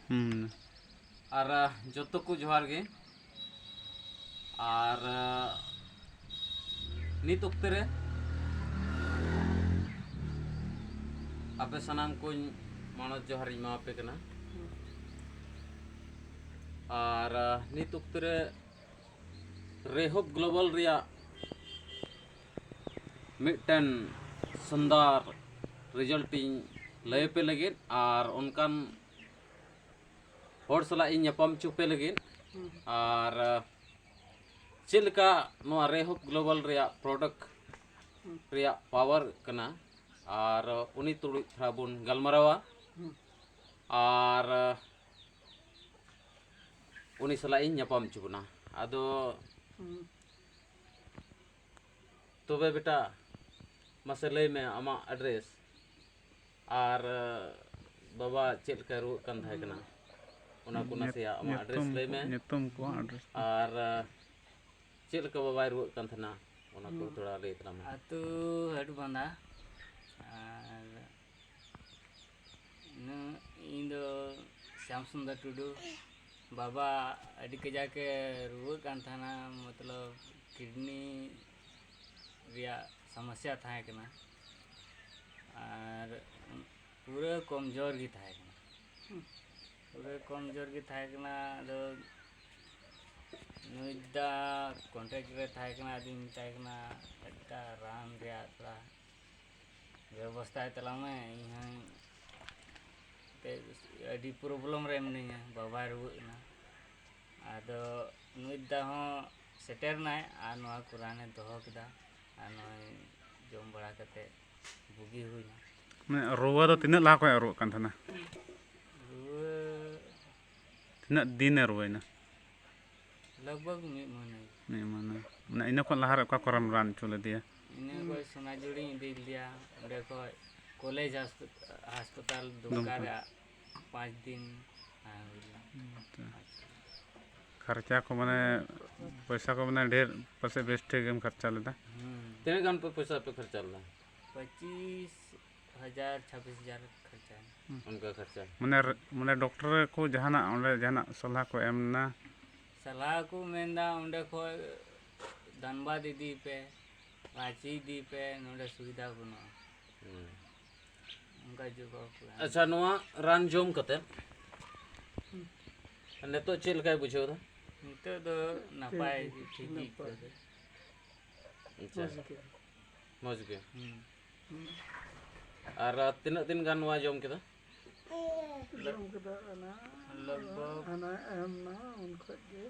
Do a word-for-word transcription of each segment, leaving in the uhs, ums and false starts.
ᱦᱩᱸ᱾ ᱟᱨ ᱟ, ᱡᱚᱛᱚ ᱠᱚ ᱡᱚᱦᱟᱨ ᱜᱮ᱾ ᱟᱨ ᱟ, ᱱᱤᱛ ᱚᱠᱛᱮ ᱨᱮ ᱟᱯᱮ ᱥᱟᱱᱟᱢ ᱠᱚᱧ ᱢᱟᱱᱚᱛ ᱡᱚᱦᱟᱨᱤᱧ ᱮᱢᱟᱣᱟᱯᱮ ᱠᱟᱱᱟ᱾ ᱟᱨ ᱟ, ᱱᱤᱛ ᱚᱠᱛᱮ ᱨᱮ ᱨᱮᱦᱚᱵ ᱜᱞᱳᱵᱟᱞ ᱨᱮᱭᱟᱜ ᱢᱤᱫᱴᱮᱱ ᱥᱟᱱᱫᱟᱨ ᱨᱮᱡᱟᱞᱴ ᱤᱧ ᱞᱟᱹᱭ ᱟᱯᱮ ᱞᱟᱹᱜᱤᱫ ᱟᱨ ᱚᱱᱠᱟᱱ ᱦᱚᱲ ᱥᱟᱞᱟᱜ ᱤᱧ ᱧᱟᱯᱟᱢ ᱦᱚᱪᱚ ᱯᱮ ᱞᱟᱹᱜᱤᱫ᱾ ᱟᱨ ᱪᱮᱫ ᱞᱮᱠᱟ ᱱᱚᱣᱟ ᱨᱮᱦᱚᱵ ᱜᱞᱳᱵᱟᱞ ᱨᱮᱭᱟᱜ ᱯᱨᱚᱰᱟᱠᱴ ᱨᱮᱭᱟᱜ ᱯᱟᱣᱟᱨ ᱠᱟᱱᱟ, ᱟᱨ ᱩᱱᱤ ᱛᱩᱞᱩᱡ ᱛᱷᱚᱲᱟ ᱵᱚᱱ ᱜᱟᱞᱢᱟᱨᱟᱣᱟ᱾ ᱟᱨ ᱩᱱᱤ ᱥᱟᱞᱟᱜ ᱤᱧ ᱧᱟᱯᱟᱢ ᱦᱚᱪᱚ ᱵᱚᱱᱟ᱾ ᱟᱫᱚ ᱛᱚᱵᱮ ᱵᱮᱴᱟ, ᱢᱟᱥᱮ ᱞᱟᱹᱭ ᱢᱮ ᱟᱢᱟᱜ ᱮᱰᱨᱮᱥ ᱟᱨ ᱵᱟᱵᱟ ᱪᱮᱫ ᱞᱮᱠᱟᱭ ᱨᱩᱣᱟᱹᱜ ᱠᱟᱱ ᱛᱟᱦᱮᱸ ᱠᱟᱱᱟ, ᱚᱱᱟ ᱠᱚ ᱱᱟᱥᱮᱭᱟᱜ ᱟᱢᱟᱜ ᱮᱰᱨᱮᱥ ᱞᱟᱹᱭ ᱢᱮ᱾ ᱧᱩᱛᱩᱢ ᱠᱚ, ᱟᱨ ᱪᱮᱫ ᱞᱮᱠᱟ ᱵᱟᱵᱟᱭ ᱨᱩᱣᱟᱹᱜ ᱠᱟᱱ ᱛᱟᱦᱮᱱᱟ, ᱚᱱᱟ ᱠᱚ ᱛᱷᱚᱲᱟ ᱞᱟᱹᱭ ᱛᱟᱞᱟᱝ ᱢᱮ᱾ ᱟᱹᱛᱩ ᱦᱟᱹᱴᱵᱟᱸᱫᱟ᱾ ᱟᱨ ᱤᱧ ᱫᱚ ᱥᱭᱟᱢ ᱥᱩᱱᱫᱚᱨ ᱴᱩᱰᱩ᱾ ᱵᱟᱵᱟ ᱟᱹᱰᱤ ᱠᱟᱡᱟᱠ ᱮ ᱨᱩᱣᱟᱹᱜ ᱠᱟᱱ ᱛᱟᱦᱮᱱᱟ, ᱢᱚᱛᱞᱚᱵ ᱠᱤᱰᱱᱤ ᱨᱮᱭᱟᱜ ᱥᱚᱢᱚᱥᱥᱟ ᱛᱟᱦᱮᱸ ᱠᱟᱱᱟ᱾ ᱟᱨ ᱯᱩᱨᱟᱹ ᱠᱚᱢᱡᱳᱨ ᱜᱮ ᱛᱟᱦᱮᱸ ᱠᱟᱱᱟ᱾ ᱯᱩᱨᱟᱹ ᱠᱚᱢᱡᱳᱨ ᱜᱮ ᱛᱟᱦᱮᱸ ᱠᱟᱱᱟ᱾ ᱟᱫᱚ ᱱᱩᱭ ᱫᱟ ᱠᱚᱱᱴᱮᱠᱴ ᱨᱮ ᱛᱟᱦᱮᱸ ᱠᱟᱱᱟ᱾ ᱟᱫᱚᱧ ᱢᱮᱛᱟᱭ ᱠᱟᱱᱟ, ᱮᱴᱟᱜ ᱨᱟᱱ ᱨᱮᱭᱟᱜ ᱛᱷᱚᱲᱟ ᱵᱮᱵᱚᱥᱛᱷᱟᱭ ᱛᱟᱞᱟᱝ ᱢᱮ, ᱤᱧ ᱦᱚᱸ ᱟᱹᱰᱤ ᱯᱨᱚᱵᱞᱮᱢ ᱨᱮ ᱢᱤᱱᱟᱹᱧᱟ, ᱵᱟᱵᱟᱭ ᱨᱩᱣᱟᱹᱜ ᱠᱟᱱᱟ᱾ ᱟᱫᱚ ᱱᱩᱭ ᱫᱟ ᱦᱚᱸ ᱥᱮᱴᱮᱨ ᱱᱟᱭ ᱟᱨ ᱱᱚᱣᱟ ᱠᱚ ᱨᱟᱱᱮ ᱫᱚᱦᱚ ᱠᱮᱫᱟ᱾ ᱟᱨ ᱱᱚᱜᱼᱚᱭ ᱡᱚᱢ ᱵᱟᱲᱟ ᱠᱟᱛᱮ ᱵᱩᱜᱤ ᱦᱩᱭᱱᱟ᱾ ᱢᱟᱱᱮ ᱨᱩᱣᱟᱹ ᱫᱚ ᱛᱤᱱᱟᱹᱜ ᱞᱟᱦᱟ ᱠᱷᱚᱱ ᱨᱩᱣᱟᱹᱜ ᱠᱟᱱ ᱛᱟᱦᱮᱱᱟ? ᱨᱩᱣᱟᱹ ᱛᱤᱱᱟᱹᱜ ᱫᱤᱱᱮ ᱨᱩᱣᱟᱹᱭᱮᱱᱟ? ᱞᱟᱜᱽ ᱵᱷᱟᱜᱽ ᱢᱤᱫ ᱢᱟᱹᱦᱱᱟᱹ᱾ ᱢᱤᱫ ᱢᱟᱹᱦᱱᱟᱹ᱾ ᱢᱟᱱᱮ ᱤᱱᱟᱹ ᱠᱷᱚᱱ ᱞᱟᱦᱟ ᱨᱮ ᱚᱠᱟ ᱠᱚᱨᱮᱢ ᱨᱟᱱ ᱦᱚᱪᱚ ᱞᱮᱫᱮᱭᱟ? ᱤᱱᱟᱹ ᱠᱷᱚᱱ ᱥᱚᱱᱟᱡᱷᱩᱲᱤᱧ ᱤᱫᱤ ᱞᱮᱫᱮᱭᱟ, ᱚᱸᱰᱮ ᱠᱷᱚᱱ ᱠᱚᱞᱮᱡᱽ ᱦᱟᱥᱯᱟᱛᱟᱞ ᱫᱩᱢᱠᱟ ᱨᱮ ᱯᱟᱸᱪ ᱫᱤᱱ ᱛᱟᱦᱮᱸ ᱦᱩᱭ ᱞᱮᱱᱟ᱾ ᱟᱪᱪᱷᱟ᱾ ᱠᱷᱚᱨᱪᱟ ᱠᱚ ᱢᱟᱱᱮ, ᱯᱚᱭᱥᱟ ᱠᱚ ᱢᱟᱱᱮ ᱰᱷᱮᱨ ᱯᱟᱥᱮᱡ ᱵᱮᱥ ᱴᱷᱤᱠ ᱜᱮᱢ ᱠᱷᱚᱨᱪᱟ ᱞᱮᱫᱟ? ᱦᱩᱸ᱾ ᱛᱤᱱᱟᱹᱜ ᱜᱟᱱ ᱯᱮ ᱯᱚᱭᱥᱟ ᱯᱮ ᱠᱷᱚᱨᱪᱟ ᱞᱮᱫᱟ? ᱯᱚᱸᱪᱤᱥ ᱦᱟᱡᱟᱨ, ᱪᱷᱟᱵᱵᱤᱥ ᱦᱟᱡᱟᱨ ᱠᱷᱚᱨᱪᱟ ᱮᱱᱟ᱾ ᱚᱱᱠᱟ ᱠᱷᱚᱨᱪᱟ᱾ ᱢᱟᱱᱮ ᱢᱟᱱᱮ ᱰᱚᱠᱴᱚᱨ ᱠᱚ ᱡᱟᱦᱟᱱᱟᱜ ᱚᱸᱰᱮ ᱡᱟᱦᱟᱱᱟᱜ ᱥᱟᱞᱦᱟ ᱠᱚ ᱮᱢ ᱮᱱᱟ? ᱥᱟᱞᱦᱟ ᱠᱚ ᱢᱮᱱᱫᱟ ᱚᱸᱰᱮ ᱠᱷᱚᱡ ᱫᱷᱟᱱᱵᱟᱫᱽ ᱤᱫᱤᱭᱮ ᱯᱮ, ᱨᱟᱸᱪᱤ ᱤᱫᱤᱭᱮ ᱯᱮ, ᱱᱚᱸᱰᱮ ᱥᱩᱵᱤᱫᱷᱟ ᱵᱟᱹᱱᱩᱜᱼᱟ᱾ ᱦᱩᱸ᱾ ᱚᱱᱠᱟ ᱡᱚᱵᱟᱵ ᱠᱚ ᱮᱢ᱾ ᱟᱪᱪᱷᱟ, ᱱᱚᱣᱟ ᱨᱟᱱ ᱡᱚᱢ ᱠᱟᱛᱮ ᱱᱤᱛᱚᱜ ᱪᱮᱫ ᱞᱮᱠᱟᱭ ᱵᱩᱡᱷᱟᱹᱣ ᱮᱫᱟ? ᱱᱤᱛᱚᱜ ᱫᱚ ᱱᱟᱯᱟᱭ ᱜᱮ, ᱴᱷᱤᱠ ᱜᱮ ᱟᱹᱭᱠᱟᱹᱣ ᱮᱫᱟ᱾ ᱟᱪᱪᱷᱟ᱾ ᱢᱚᱡᱽ ᱜᱮ᱾ ᱦᱩᱸ᱾ ᱟᱨ ᱛᱤᱱᱟᱹᱜ ᱫᱤᱱ ᱜᱟᱱ ᱱᱚᱣᱟ ᱡᱚᱢ ᱠᱮᱫᱟ? ᱡᱚᱢ ᱠᱮᱫᱟ ᱚᱱᱟ, ᱞᱟᱜᱽ ᱵᱷᱟᱜᱽ ᱦᱟᱱᱟ ᱮᱢ ᱱᱟ ᱩᱱ ᱠᱷᱚᱡ ᱜᱮ᱾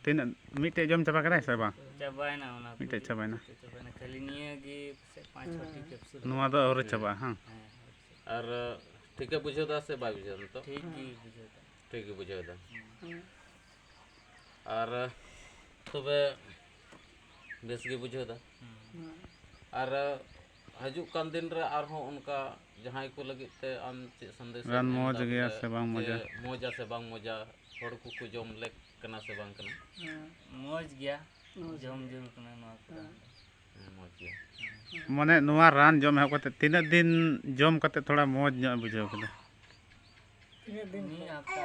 ᱛᱤᱱᱟᱹᱜ, ᱢᱤᱫᱴᱮᱡ ᱡᱚᱢ ᱪᱟᱵᱟ ᱠᱮᱫᱟᱭ ᱥᱮ ᱵᱟᱝ? ᱪᱟᱵᱟᱭᱮᱱᱟ ᱚᱱᱟ ᱠᱚ᱾ ᱢᱤᱫᱴᱮᱡ ᱪᱟᱵᱟᱭᱮᱱᱟ᱾ ᱪᱟᱵᱟᱭᱮᱱᱟ, ᱠᱷᱟᱹᱞᱤ ᱱᱤᱭᱟᱹ ᱜᱮ ᱯᱟᱥᱮᱡ ᱯᱟᱸᱪ ᱪᱷᱚᱴᱤ ᱦᱮᱸ᱾ ᱠᱮᱯᱥᱩᱞ᱾ ᱱᱚᱣᱟ ᱫᱚ ᱟᱹᱣᱨᱤ ᱦᱮᱸ᱾ ᱪᱟᱵᱟᱜᱼᱟ, ᱦᱟᱝ? ᱦᱮᱸ, ᱟᱹᱣᱨᱤ ᱪᱟᱵᱟᱜᱼᱟ᱾ ᱟᱨ ᱴᱷᱤᱠᱮ ᱵᱩᱡᱷᱟᱹᱣ ᱫᱟ ᱥᱮ ᱵᱟᱭ ᱵᱩᱡᱷᱟᱹᱣ ᱫᱟ ᱱᱤᱛᱚᱜ? ᱴᱷᱤᱠ ᱜᱮ ᱵᱩᱡᱷᱟᱹᱣ ᱫᱟ᱾ ᱦᱮᱸ᱾ ᱴᱷᱤᱠ ᱜᱮ ᱵᱩᱡᱷᱟᱹᱣ ᱫᱟ᱾ ᱦᱮᱸ᱾ ᱟᱨ ᱛᱚᱵᱮ ᱵᱮᱥ ᱜᱮ ᱵᱩᱡᱷᱟᱹᱣ ᱫᱟ᱾ ᱦᱩᱸ᱾ ᱟᱨ ᱦᱤᱡᱩᱜ ᱠᱟᱱ ᱫᱤᱱ ᱨᱮ ᱟᱨᱦᱚᱸ ᱚᱱᱠᱟ ᱡᱟᱦᱟᱸᱭ ᱠᱚ ᱞᱟᱹᱜᱤᱫ ᱛᱮ ᱟᱢ ᱪᱮᱫ ᱥᱟᱸᱫᱮᱥ ᱮᱢ ᱨᱟᱱ ᱮᱢ ᱢᱚᱡᱽ ᱮᱫᱟ ᱜᱮᱭᱟ ᱵᱚᱞᱮ ᱥᱮ ᱵᱟᱝ ᱡᱮ ᱢᱚᱡᱟ? ᱢᱚᱡᱟ ᱥᱮ ᱵᱟᱝ ᱢᱚᱡᱟ, ᱦᱚᱲ ᱠᱚᱠᱚ ᱡᱚᱢ ᱞᱮᱠ ᱠᱟᱱᱟ ᱥᱮ ᱵᱟᱝ ᱠᱟᱱᱟ? ᱦᱮᱸ᱾ ᱢᱚᱡᱽ ᱜᱮᱭᱟ, ᱢᱚᱡᱽ ᱡᱚᱢ ᱜᱮᱭᱟ᱾ ᱡᱟᱹᱨᱩᱲ ᱠᱟᱱᱟ ᱱᱚᱣᱟ ᱠᱚ ᱦᱮᱸ᱾ ᱨᱟᱱ ᱫᱚ᱾ ᱦᱮᱸ, ᱢᱚᱡᱽ ᱜᱮᱭᱟ᱾ ᱦᱮᱸ᱾ ᱢᱟᱱᱮ ᱱᱚᱣᱟ ᱨᱟᱱ ᱡᱚᱢ ᱮᱦᱚᱵ ᱠᱟᱛᱮ ᱛᱤᱱᱟᱹᱜ ᱫᱤᱱ ᱡᱚᱢ ᱠᱟᱛᱮ ᱛᱷᱚᱲᱟ ᱢᱚᱡᱽ ᱧᱚᱜ ᱮ ᱵᱩᱡᱷᱟᱹᱣ ᱠᱮᱫᱟ? ᱛᱤᱱᱟᱹᱜ ᱫᱤᱱ ᱢᱤᱫ ᱠᱷᱚᱱ? ᱦᱟᱯᱛᱟ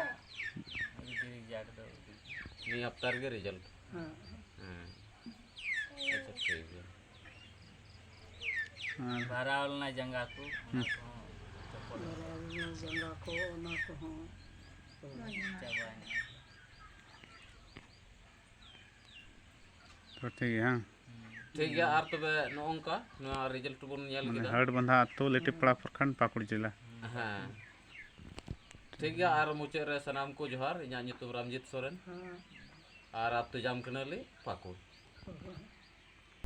ᱡᱩᱫᱤ ᱨᱮᱡᱟᱞᱴ ᱫᱚ ᱩᱫᱩᱜ᱾ ᱢᱤᱫ ᱦᱟᱯᱛᱟ ᱨᱮᱜᱮ ᱨᱮᱡᱟᱞᱴ? ᱦᱮᱸ᱾ ᱦᱮᱸ᱾ ᱟᱪᱪᱷᱟ, ᱴᱷᱤᱠ ᱜᱮᱭᱟ᱾ ᱟᱨ ᱵᱷᱟᱨᱟᱣ ᱞᱮᱱᱟ ᱡᱟᱸᱜᱟ ᱠᱚ, ᱚᱱᱟ ᱦᱩᱸ᱾ ᱠᱚᱦᱚᱸ ᱪᱚᱯᱚᱞ᱾ ᱵᱷᱟᱨᱟᱣ ᱞᱮᱱᱟ ᱡᱟᱸᱜᱟ ᱠᱚ, ᱚᱱᱟ ᱠᱚᱦᱚᱸ ᱪᱟᱵᱟᱭᱮᱱᱟ᱾ ᱛᱚ ᱴᱷᱤᱠ ᱜᱮᱭᱟ, ᱦᱮᱸ? ᱦᱩᱸ᱾ ᱴᱷᱤᱠ ᱜᱮᱭᱟ, ᱟᱨ ᱛᱚᱵᱮ ᱱᱚᱜᱼᱚ ᱱᱚᱝᱠᱟ ᱱᱚᱣᱟ ᱨᱮᱡᱟᱞᱴ ᱵᱚᱱ ᱧᱮᱞ ᱢᱟᱱᱮ ᱠᱮᱫᱟ᱾ ᱦᱟᱹᱴᱵᱟᱸᱫᱷᱟ ᱟᱹᱛᱩ, ᱞᱤᱴᱤᱯᱟᱲᱟ ᱯᱨᱚᱠᱷᱚᱸᱰ, ᱯᱟᱹᱠᱩᱲ ᱡᱮᱞᱟ᱾ ᱦᱮᱸ᱾ ᱴᱷᱤᱠ ᱜᱮᱭᱟ, ᱟᱨ ᱢᱩᱪᱟᱹᱫ ᱨᱮ ᱥᱟᱱᱟᱢ ᱠᱚ ᱡᱚᱦᱟᱨ᱾ ᱤᱧᱟᱹᱜ ᱧᱩᱛᱩᱢ ᱨᱟᱢᱡᱤᱛ ᱥᱚᱨᱮᱱ᱾ ᱦᱮᱸ᱾ ᱟᱨ ᱟᱹᱛᱩ ᱡᱟᱢᱠᱟᱹᱱᱟᱹᱞᱤ, ᱯᱟᱹᱠᱩᱲ᱾ ᱦᱮᱸ᱾